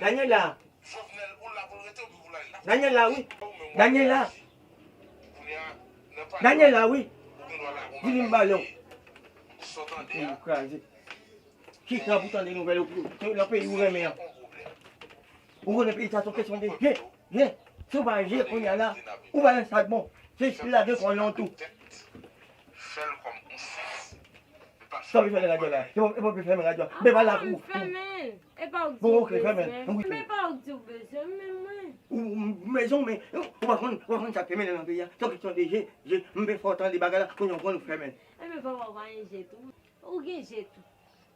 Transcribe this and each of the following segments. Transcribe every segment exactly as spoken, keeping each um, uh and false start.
Daniela. Daniela, wi. Daniela. Daniela, wi. Di li m pale w. Ou kraze. Kisa pou tande nouvèl ou, nan peyi ou renmen an? Ou konnen peyi sa se yon kesyon de je, je. Si w pa je kounye a la, ou pa nan sa k bon. Se lage kò w nan tou. Sa w vle fè nan radyo la? Se pa, se pa pou fèmen radyo a. Men pa la pou ou. Bon, ok, fèmen. Wi. Men pa ou k di w bezwen m, men mwen. Ou, ou bezwen w, men ou pa konn, ou pa konn sa k fèmen nan peyi a. Se yon kesyon de je, je. M vle fè w tande bagay la, kounye a w konn ou fèmen. Enben, papa, ou pa gen je tou. Ou gen je tou.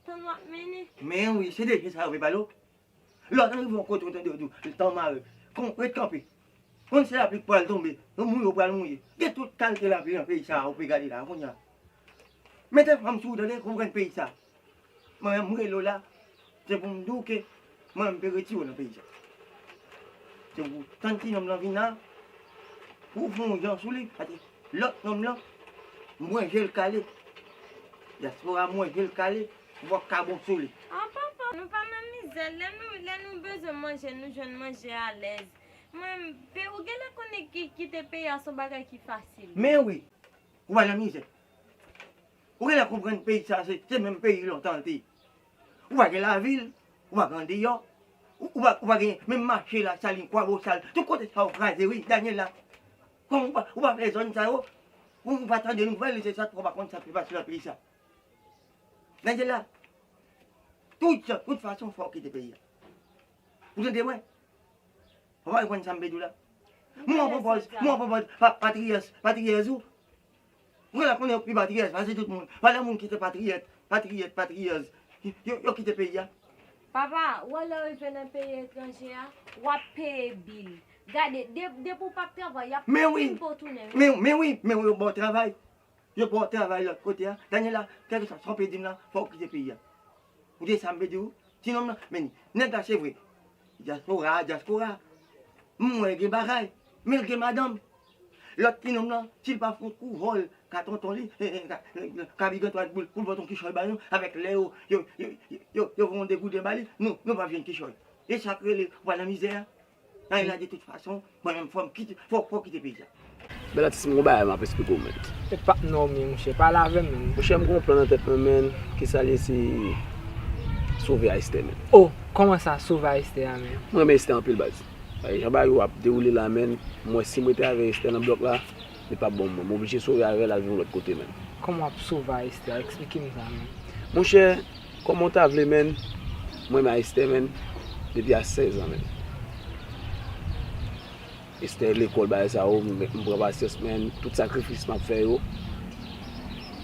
Tann w ap mennen. Men wi, se de je sa yo vle pale w. Lè w rive yon kote, w tande yo di w, tan mare. Kon, ret kanpe. Konn se lapli k pral tonbe, yon mouye w pral mouye. Gen tout kalite lapli nan peyi sa a, ou pe gade la, kounye a. Mete fanm sou ou, tande, konprann peyi sa. Mwen menm, m rele w la, se pou m di w ke mwen menm, m pe retire w nan peyi sa. Se pou tann ti nonm lan vin la, pou w fè yon jan sou li, paske lòt nonm lan, mwen je l kale. Dyaspora, mwen je l kale, ou p ap ka bon sou li. Ah, papa, nou pa nan mizè. Lè nou, lè nou bezwen manje, nou jwenn manje alèz. Mwen, pe, ou genlè konnen ki, kite peyi a se yon bagay ki fasil. Men wi, ou pa nan mizè. Ou genlè konprann peyi sa, se, se menm peyi lontan l te ye. Ou pa gen lavil, ou pa gen andeyò, ou, ou pa, ou pa gen menm mache la, Salin, Kwabosal, tout kote sa yo kraze, wi, Daniela. Kòm ou pa, ou pa fè zòn sa yo, ou, ou pa tande nouvèl, se sa k fè ou pa konn sa k pase nan peyi sa. Daniela, tout jan, tout fason, fò w kite peyi a. Ou tande mwen? Ou pa konprann sa m vle di w la? Mwen pwopòz, mwen pwopòz pa, patriyès, patriyèz ou. Mwen la konnen yo pi patriyès pase tout moun. Pale moun ki te patriyèt, patriyèt, patriyèz. Yo, yo kite peyi a. Papa, ou wè lè w rive nan peyi etranje a, w ap peye bil. Gade, de, depi w p ap travay, y ap fin ba w tounen, wi. Men wi, men wi, men wi, yo ba w travay. Yo ba w travay lòt kote a. Daniela, kèlkeswa sa w pe di m la, fò w kite peyi a. Ou tande sa m vle di w? Ti nonm nan, men nèg la se vre. Dyaspora, dyaspora. M wè gen bagay, men l gen madanm. Lòt ti nonm lan, si l pa fè yon kou vòl, ka tonton li, eh, eh, ka, eh, ka bigan twal boul, pou l pote yon kichòy ba nou, avèk lè yo, yo, yo, yo, yo, yo voye yon degouden ba li, nou, nou p ap jwenn kichòy. E sa k rele, ou pa nan mizè a. Nan la, de tout fason, mwen menm fò m kite, fò, fò kite peyi a. Bèl atis, m gon bagay m ap esplike w, men. E pa, non, men, monchè, pale avè m, men. Monchè, m gon plan nan tèt mwen, men, kisa l ye, se sove a Esther, men. Oh, kòman sa, sove a Esther a, men? Mwen renmen Esther anpil, baz. Jan bagay yo ap dewoule la, men, m wè si m rete avè Esther nan blòk la, li p ap bon pou mwen. M oblije sove avè l, al viv yon lòt kote, men. Kòman w ap sove a Esther? Eksplike m sa, men. Monchè, kòman w ta vle, men, mwen renmen a Esther, men, depi a sèz an, men. Esther lekòl, bagay sa yo, m, m pran pasyans, men, tout sakrifis m ap fè yo,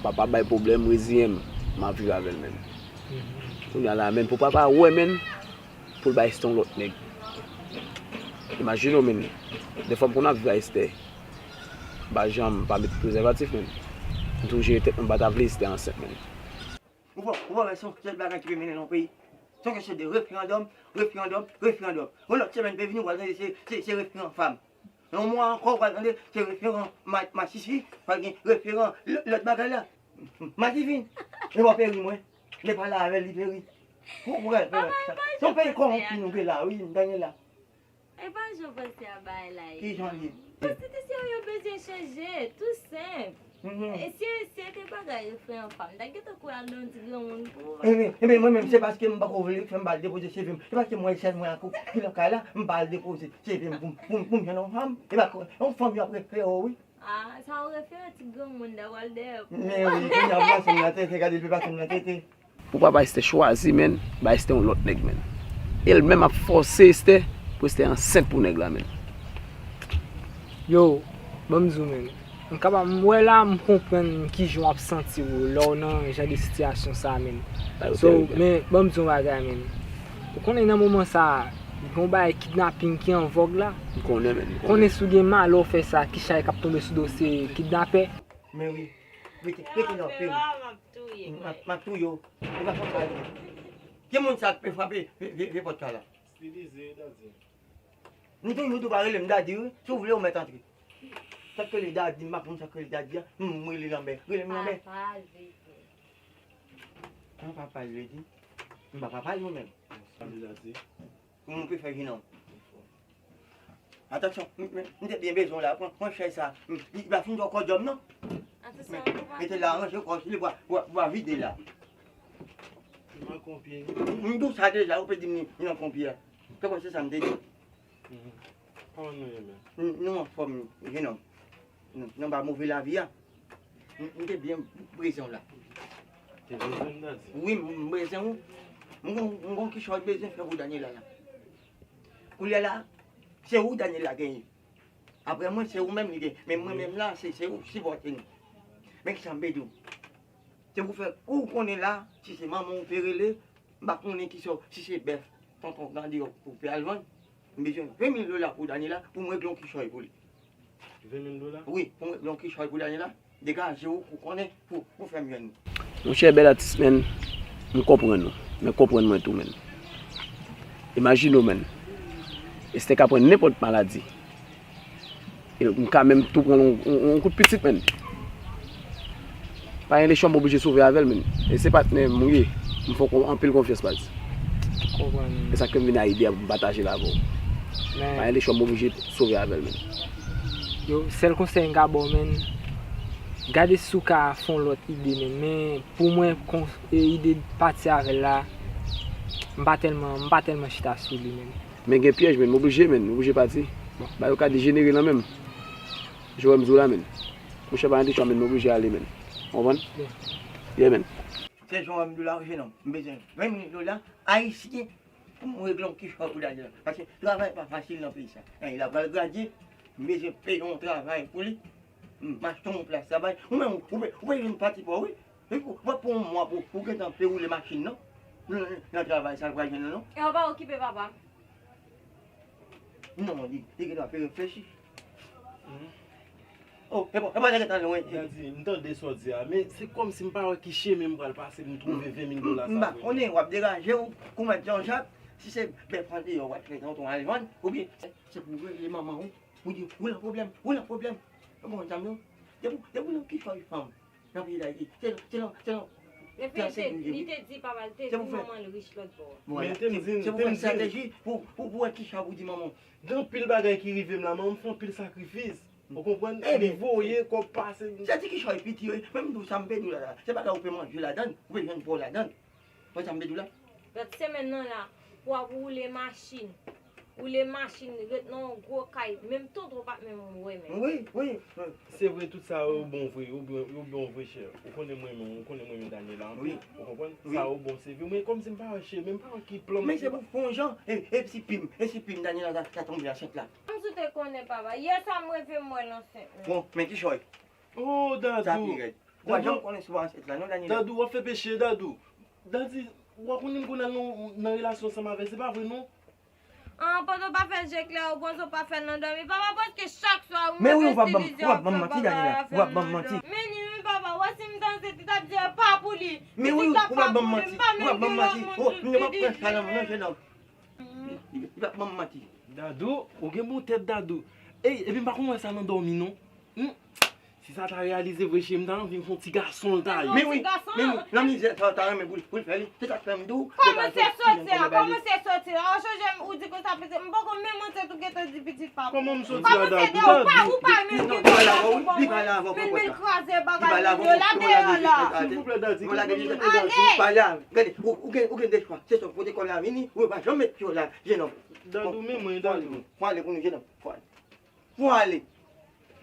papa bay pwoblèm, reziyen m, m ap viv avè l, men. Kounye a la, men, pou papa wè, men, pou l bay Esther yon lòt nèg. Imajine w, men, dèfwa m konn ap viv a Esther. M pa janm pa met prezèvatif, men. M toujou jere tèt mwen, m pa ta vle Esther ansent, men. Ou pa, ou pa wè se yon sèl bagay ki pe mennen nan yon peyi. Se yon kesyon de referandòm, referandòm, referandòm. Yon lòt semèn pe vini, ou pral tande se, se, se referan fanm. Yon mwa ankò, ou pral tande se referan ma-, masisi, pral gen referan lò-, lòt bagay la. Mati fin. E w ap ri mwen. Lè pale avè l, li pe ri. Ou, ou pral fè sa. Se yon peyi kòwonpi nou pe la, wi, Daniela. E pa jan w panse a bagay la ye. Ki jan l ye? Pwostitisyon yo bezwen chanje, tou senp. E si, si se te bagay referan fanm, ta gentan kouri al nan yon ti granmoun pou. Ebyen, ebyen, mwen menm, se paske m pako vle k fè m pa al depoze seve m. Se paske m wè sèl mwen ak ou ki nan kay la, m pa al depoze seve m pou, pou, pou m jwenn yon fanm. E pa yon fanm yo ap refere w, wi. Ah, sa ou refere ti granmoun dèyè w al dèyè. Men wi, kounye a machann nan tete, gade l pe machann nan tete. Pou papa Esther chwazi, menn, ba Esther yon lòt nèg, menn. E l menm ap fòse Esther pou Esther ansent pou nèg la, menn. Yo, ban m di w, menn. M kapab, m wè la, m konprann kijan w ap santi w lè w nan jan de sitiyasyon sa a, menn. So, men, ban m di w yon bagay, menn. Ou konnen nan moman sa a, gen yon bagay kidnaping ki an vòg la. M konnen, menn, m konnen. Konnen si w gen malè w fè sa, ki chay k ap tonbe sou do w se kidnapè. Men wi. Rete, rete nan fim. M ap touye w. E pa konsa l ye. Ki moun sa k pe frape vye, vye, vye pòt kay la? Stilize, Daddy. M toujou di w pa rele m Daddy, wi. Si w vle, ou mèt antre. Sa k rele Daddy, m pa konn sa k rele Daddy a. M rele Lanbè. Rele m Lanbè. Papa, Zezi. An papa, Zezi. M pa papa, nou menm. Salut, Daddy. Kòman w pe fè, jenòm? Atansyon, m, m, m te byen bezwen w la. Pran, pran chèz sa. M, li pa fin twò kòdyòm, non. Mete la, ranje kò w, li bwa, bwa, bwa vide la. M pa konpye. M, m di w sa deja, ou pe di m li, li nan konpye. Se konsa sa m te di. Mhm. Kòman nou ye menm? Nou, nou anfòm, jenòm. Nou, nou anba move lavi a. M, m te byen bezwen w la. Te bezwen m, Daddy? Wi, m, m bezwen w. M gon, m gon kichòy bezwen fè pou Daniela la. Koulye a la, se ou Daniela genyen. Apre mwen, se ou menm li genyen. Men mwen menm la, se, se ou ki sipòte nou. Men kisa m pe di w? Se pou fè, ou konnen la, si se manman w pe rele, m pa konnen kisa, si se bèf, tonton Gandhi ou pe al vann, m bezwen ven mil dola pou Daniela, pou m regle yon kichòy pou li. Ven mil dola? Wi, pou m regle yon kichòy pou Daniela, degaje w, ou konnen, pou, pou fè m jwenn li. Monchè, bèl atis, menn, m konprann ou, men konprann mwen tou, menn. Imajine w, menn. Esther ka pran nenpòt maladi. E m ka menm tou pran yon, yon, yon kout pitit, menn. Pa gen lechon m oblije sove avè l, menn. E se patnè m ou ye. M fè w anpil konfyans, baz. Konprann. E sa k fè m vin a ide a pou m pataje l avè w. Men pa gen lechon m oblije sove avè l, menn. Yo, sèl konsèy m ka ba w, menn, gade si w ka fè yon lòt ide, menn. Men pou mwen, kon, e ide pati avè l la, m pa tèlman, m pa tèlman chita sou li, menn. Men gen pyèj, menn, m oblije, menn, m oblije pati. Bon. Bagay yo ka dejenere nan men m. Jan w wè m di w la, menn. Monchè, pa gen de chwa, menn, m oblije ale, menn. Ou konprann? Yeah, menn. Se jan w wè m di w la, jenòm, m bezwen ven mil dola ayisyen pou m regle yon kichòy pou Daniela. Paske travay pa fasil nan peyi sa. Daniela pral gradye, m bezwen peye yon travay pou li. M achte yon plas travay. Ou menm, ou pe, ou pe jwenn pati pa w, wi. Epi w ap pran yon mwa pou, pou gentan pe woule machin nan. Nan, nan travay sa l pral jwenn nan, non. E w pa okipe papa m? Non, li, li gentan pe reflechi. Oh, e bon, e bon, nèg gentan lwen. Daddy, m tande sa w di a, men se kòmsi m pa wè ki chemen m pral pase pou m twouve ven mil dola sa. M pa konnen, w ap deranje w, kou mèt Jan Jak, si se bèf andeyò w al fè tonton al vann, oubyen se pou regle manman w, ou di, ou nan pwoblèm, ou nan pwoblèm. Bon, zanmi w, depi, depi w nan kichòy fanm, nan peyi Dayiti. Se, se nan, se nan. Reflechi, li te di papa l te di manman l rich lòt bò a. Men te m di, se pou fè estrateji pou, pou, pou wè kisa pou di manman. Gen anpil bagay ki rive m la, manman m fè anpil sakrifis. Ou konprann? Li voye kòb pase. Se ti kichòy piti yo, menm tou sa m pe di w la, la. Se bagay ou pe manje ladann, ou pe jwenn pa w ladann. Wè sa m te di w la? Lòt semèn nan la, w ap woule machin. Woule machin, ret nan yon gwo kay. Menm tonton pa t menm wè menm. Wi, wi, wi. Se vre, tout sa yo bon vre, yo bon, yo bon vre, chè. Ou konnen m renmen w, ou konnen m renmen Daniela anpil. Wi. Ou konprann? Wi. Sa yo bon, se vre. Men kòmsi m pa wè chè, men m pa wè ki plan m. Men se pou fè yon jan, e, e si pi m, e si pi m Daniela ta, ta tonbe ansent la? Kòmsi w te konnen, papa. Yè sa m reve m wè l ansent, menm. Bon, men kichòy. Oh, Dadou. Sa pi rèd. Ou pa janm konnen si w ansent la, non, Daniela? Dadou, w ap fè peche, Dadou. Daddy, w pa konnen m konn al nan, nan relasyon ansanm avè l, se pa vre, non? An, pandan w pa fè l je klè, ou panse w pa fè l nan dòmi. Papa, prèske chak swa, ou mete ti vizyon ap fè bagay, ap fè l nan dòmi. Men ni wi, papa, w wè si m t ansent, li t ap di e pa pou li. Men wi, ou p ap ban m manti. Ou p ap ban m manti. Oh, m p ap pran sa nan men w, non, jenòm. Li p ap ban m manti. Dadou, ou gen bon tèt, Dadou. Ey, epi m pa konn wè sa nan dòmi, non. Hmm. Si sa ta reyalize vre, cheri, m ta anvi fè yon ti gason l ta ye. Men wi, men wi, nan mizè sa w ta renmen pou l, pou l fè li. Se sa k fè m di w. Kòmanse soti a, kòmanse soti a. Ou chonje m, ou di konsa pitit, m poko menm ansent ou gentan di pitit pa pou ou. Kòman m soti a, Dadou? Kòmanse de ou pa, ou pa menm gen dwa pou kòmanse. Li pale avè w, wi, li pale avè w. Men, men kraze bagay moun yo la deyò la. Silvouplè, Daddy. Ale. Pale avè, gade, ou, ou gen, ou gen de chwa. Se sa w pote kò la vini, ou pa janm met pye w la, jenòm. Dadou, men mwen, Dadou. Fò ale pou nou, jenòm. Fò ale. Fò ale.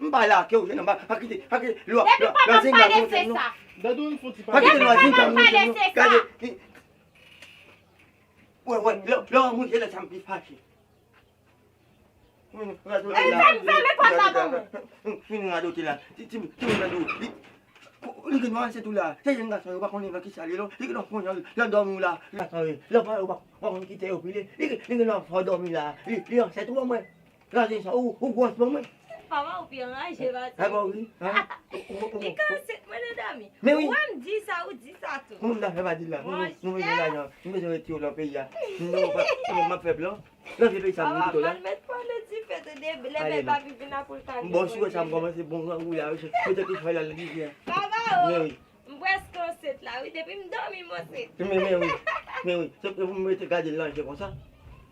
M pa lage w, jeune homme, pa, pa kite, pa kite lwa, lwa, lwa zinga monte m non. Dadou, m fon ti pa kite lwa zinga monte m non. Gade. Wè, wè, lè, lè w moute la, sa m pi fache. Fini radote la. Fini radote la. Ti, ti, ti moun nan dou. Li, li gen nwa sèt ou la. Se jèn gason yo pa konnen nan kisa li ye non. Li gen nwa konnen nan dòmi w la. Gason yo, lè w pa, ou pa, pa konn kite yo pile. Li, li gen nwa fò dòmi la. Li, li ansent ou ban mwen. Gade sa, ou, ou gwòs ban mwen. Papa, ou pi anraje pase. Papa, wi. Li ka ansent mwen nan dòmi. Men wi. Ou wè m di sa, ou di sa tou. Kòman m ta fè pa di l la? Nou, nou bezwen lajan. Nou bezwen retire w nan peyi a. Nou pa, kòman m ap fè plan? Nan vye peyi sa, m kite w la. Papa, pa l met pòl nan dife tou de lè bèl papi vin la pou l ka gen. Bon, si w wè sa, m kòmanse bon grangou la, wi. Mete tout fèy la nan dife a. Papa, o. Men wi. M prèske ansent la, wi. Depi m dòmi, m ansent. Men, men wi. Men wi. Se pou m rete gade l nan je konsa.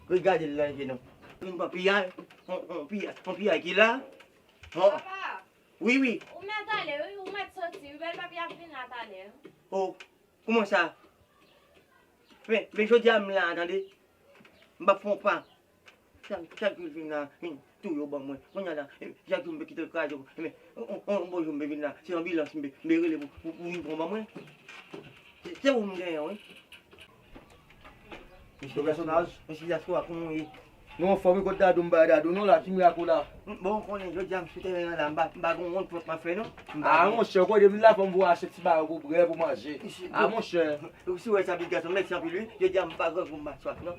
Ret gade l nan je non. Vin pran piyay. On, on piyay. On piyay ki la. Papa. Wi, wi. Ou mèt ale, wi. Ou mèt soti, wi. Bèl papi ap vin la talè. O. Kòman sa? Men, men jodi a m la, tande. M p ap fè yon pa. Chak, chak jou l vin la, vin touye w ban mwen. Kounye a la, e, chak jou m pe kite l kraze w. E, men, on, on, on bon jou m pe vin la, se anbilans m pe, m pe rele pou, pou, pou vin pran w ban mwen. Se, se ou m genyen, wi. Mesye pèsonaj. Mesye dyaspora, kòman w ye? Nou anfòm, wi, kot Dadou, m bay Dadou non la, ki mirak ou la? Bon, ou konnen, jodi a m sou teren an la, m pa, m pa gen yon wont pwòp m ap fè non. M pa gen. A, monchè, ou konnen depi m la fò m voye achte ti bagay pou bwè, pou manje. A, monchè. Si w wè sa, pitit gason, mèsi anpil, wi. Jodi a m pa grangou, m pa swaf non.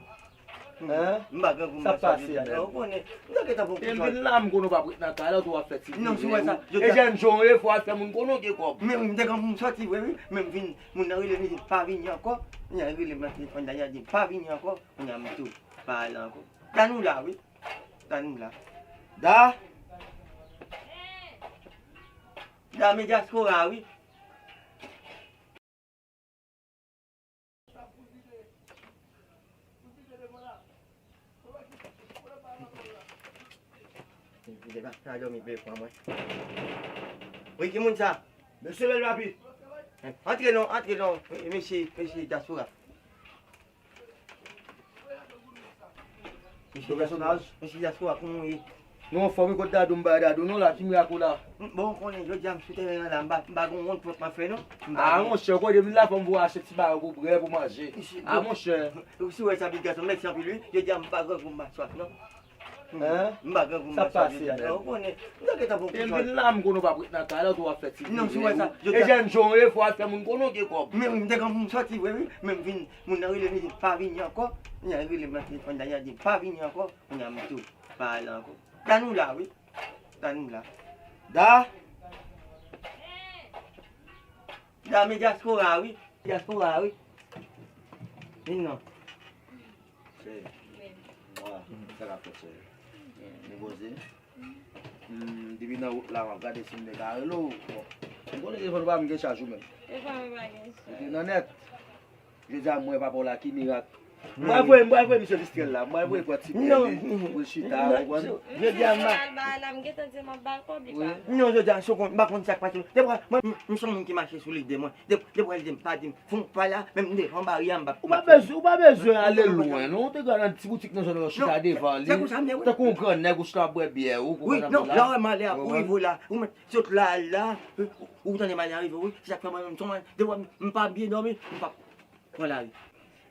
Hein? M pa grangou, m pa swaf, jodi a. Ou konnen, m ta gentan pran kouch. E m vin la, m konnen w p ap ret nan kay la, w ap fè ti. Non, si w wè sa, jodi a. E jèn jan w ye, fò w al fè moun konnen w gen kòb. Men wi, m te grangou, m sòti vre, wi. Men m vin, moun nan rele m, li di m pa vini ankò. Moun nan rele m nan telefòn la, li di m pa vini ankò. Kounye a m tou pa ale ankò. Danou la, wi. Danou la. Da. Da, men dyaspora, wi. Wi, ki moun sa? Mesye Bèl Papi. Antre non, antre non, mesye, mesye dyaspora. Mesye pèsonaj. Mesye dyaspora, kòman w ye? Nou anfòm, wi, kot Dadou, m bay Dadou non la, ki mirak ou la? Bon, ou konnen, jodi a m sou teren an la, m pa, m pa gen yon wont pwòp m ap fè non. A, monchè, ou konnen depi m la fò m voye achte ti bagay pou bwè, pou manje. A, monchè. Si w wè sa, pitit gason, mèsi anpil, wi. Jodi a m pa grangou, m pa swaf non. Hein? M pa grangou, m pa swaf jodi a. Ou konnen, m ta gentan pran kouch. E m vin la, m konnen w p ap ret nan kay la, w ap fè ti. Non, si w wè sa, jodi a. E jèn jan w ye, fò w al fè moun konnen w gen kòb. Men wi, m te grangou, m sòti vre, wi. Men m vin Moun nan rele m, li di m pa vini ankò. Moun nan rele m nan telefòn la, li di m pa vini ankò. Kounye a m tou pa ale ankò. Danou la, wi. Danou la. Da. Da, men dyaspora, wi. Dyaspora, wi. Vin non. Cheri. Mwa, sa k ap fèt, cheri? Ou poze? Hmm, depi nan wout la, m ap gade si m te ka rele w. Bon, m konnen telefòn pa m gen chaj ou menm. Telefòn mwen pa gen chaj. Ou te nan nèt. Jodi a, m wè papa w la, ki mirak. M pral voye, m pral voye misye Mistrèl la. M pral voye pran ti pè li pou l chita, ou konprann? Jodi a, m pa. Al ba la, m gentan di m ap ba l kòb li pa. Non, jodi a, si w konn, m pa konn sa k pase. Depi mwen, m, m se yon moun ki mache sou lide mwen. Depi, depi lide m pa di m. Fon pa la, menm m devan bari a, m pa. Ou pa bezwen, ou pa bezwen ale lwen, non. Ou te ka nan ti boutik nan zòn nan, chita devan li. Tankou yon grannèg, ou chita ap bwè byè, ou konprann la. Wi, non, la wè malè ap rive la. Ou mèt sot la, al la, ou tande malè a rive, wi. Se sa k fè mwen menm, son, depi m pa byen dòmi, m p ap pran lari.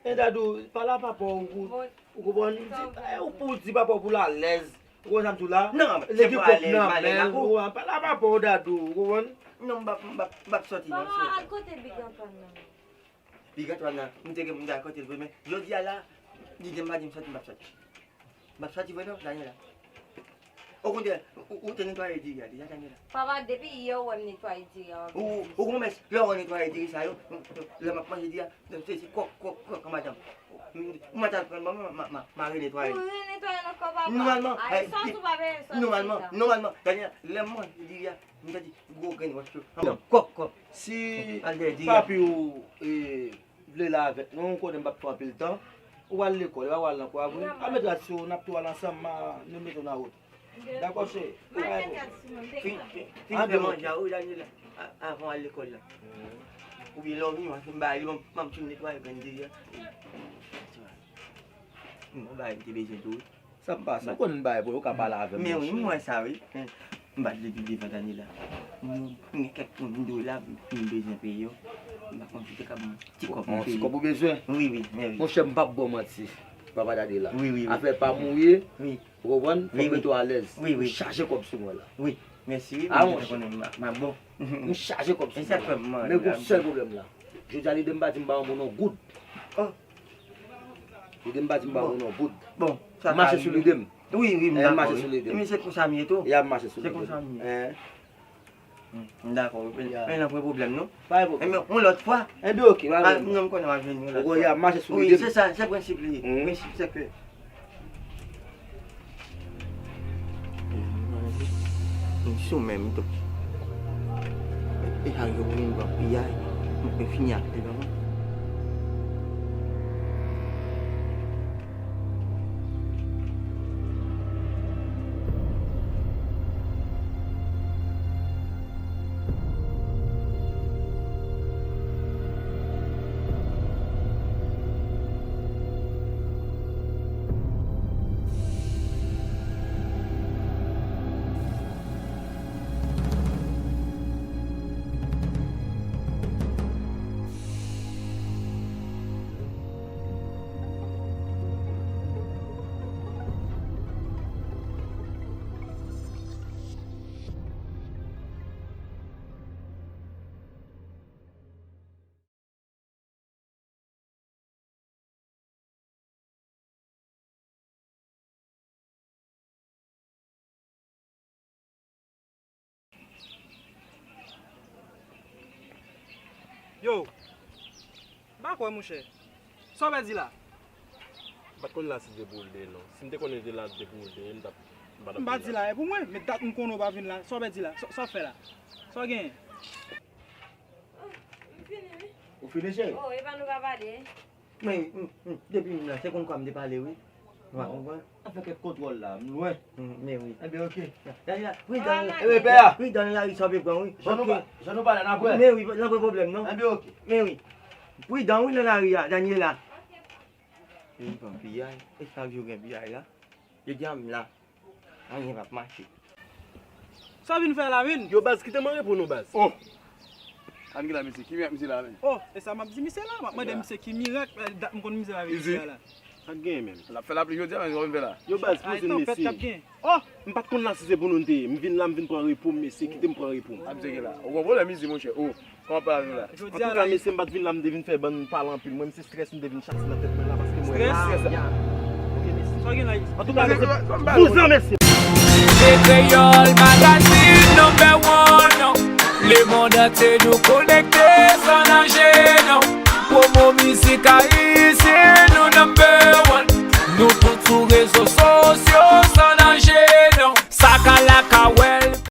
E Dadou, pale a papa w, ou, ou konprann? Ou pou di papa w pou l alèz. Ou konn sa m di w la? Non, se pou alèz, m alèz la, ou. Pale a papa w, Dadou, ou konprann? Non, m p ap, m p ap, m p ap sòti, non. Papa, al kote Big Antoine nan. Big Antoine nan, m te gen pou m te al kote l vre, men jodi a la, li di m pa di m sòti, m p ap sòti. M p ap sòti vre non, Daniela. Okontrè, ou, ou te netwaye diri a deja, Daniela. Papa, depi yè ou wè m netwaye diri a. Ou, ou konn mès, lè w netwaye diri sa yo, lè m ap manje diri a, se, se kòk, kòk, kòk, madanm. Ou mèt al pran l ban mwen, m a, m a, m a renetwaye l. Ou renetwaye l ankò, papa? Nòmalman, ay, sòs ou pa bezwen sòs. Nòmalman, nòmalman, Daniela, lè m manje diri a, m santi gwo grenn wòch yo. Kòk, kòk. Si papi w, e, vle la avèk nou, ou konnen m p ap fè anpil tan. Ou al lekòl, e pa w al nan kwa vre. Al met rad sou ou, n ap tou al ansanm, nou mete w nan wout. Dakò, cheri? Fin, fin, fin fè manje a, wi, Daniela, avan w al lekòl la. Oubyen lè w vini, w a fin bay li, m ap fin netwaye grenn diri a. M bay m te bezwen tou, wi. Sa k pase? Ou konn m bay pou ou ka pale avè m, monchè. Men wi, m wè sa, wi. M bat li pi devan Daniela. M gen kèk moun m dwe la, m bezwen peye yo. M pa konn si te ka ban m ti kòb m peye. Ti kòb ou bezwen? Wi, wi, men wi. Monchè, m p ap ba w manti. Papa Daniela. Wi, wi, wi. Afè pa mouri. Wi. Ou konprann? Fò m mete w alèz. Wi, wi. M chaje kòb sou mwen la. Wi. Mèsi, wi. Ah, monchè. M konnen m bon. M chaje kòb sou mwen la. Men gon sèl pwoblèm la. Jodi a lide m pa di m ba yon moun yon goud. Oh. Lide m pa di m ba moun yon goud. Bon, sa ka rive. M mache sou lide m. Wi, wi, m dakò, wi. Misye se konsa m ye tou. Ya, m mache sou lide m. Se konsa m ye. M dakò, wi. Men nan pwen pwoblèm, non? Pa gen pwoblèm. Enben, yon lòt fwa. Enben, oke, pa gen pwoblèm. Non, m konnen w ap jwenn yon lòt fwa. Ou konnen, ya, m mache sou lide m. Wi, se sa, se prensip li ye. Prensip, se ke M sou men m tou. E sa yo vin pran piyay, m pe fini ak li non. Yo, m pa kwè, monchè. Sa w pèdi la? M pa t konn la si de pou l de non. Si m te konnen de la de pou l de, m t ap, m pa t ap vin la. M pa di la, e pou mwen, men dat m konnen w pa vin la. Sa w pèdi la? Sa, sa w fè la? Sa w genyen? Oh, m fini, wi. Ou fini, cheri? Oh, e pa nou ka pale. Men, m, m, depi m la, se konn kwa m te pale, wi. Ou pa konprann? Afè kèk kontwòl la, m lwen. Mm, men wi. Enben, oke. Daniela, pridan, pridan nan lari sa w pe pran, wi. Jan nou pa, jan nou pale, n ap wè. Men wi, nan pwen pwoblèm, non. Enben, oke. Men wi. Pridan, wi, nan lari a, Daniela. Li pran piyay. E chak jou gen piyay la. Jodi a m la. Anyen p ap mache. Sa w vin fè la menm? Yo, baz, kite mwen reponn ou, baz. Oh! Ann gen la, mesye. Ki mirak misye la menm? Oh, e sa m ap di misye la? M ap mande misye ki mirak, eh, dat m konn misye pa vin isit la. Sa k genyen menm? L ap fè lapli jodi a, men sa w vin fè la? Yo, baz, poze m, mesye. Oh! M pa t konn la si se pou nou n te ye. M vin la, m vin pran repo m, mesye. Kite m pran repo m. Ap tcheke la. Ou gon pwoblèm isit, monchè? Oh! Kòman pale la? Jodi a la, mesye, m pa t vin la, m te vin fè bann pale anpil. Mwen, m se strès m te vin chase nan tèt mwen la, paske mwen la. Strès? Ya. Ok, mesye. Sa w gen la? Antouka, mesye, vouzan, mesye. Se Kreyòl Magazine number one. Lemonn antye nou konekte san lanje, non. Pwomo mizik ayisyen, nou number one. Nou tout sou rezo sosyo,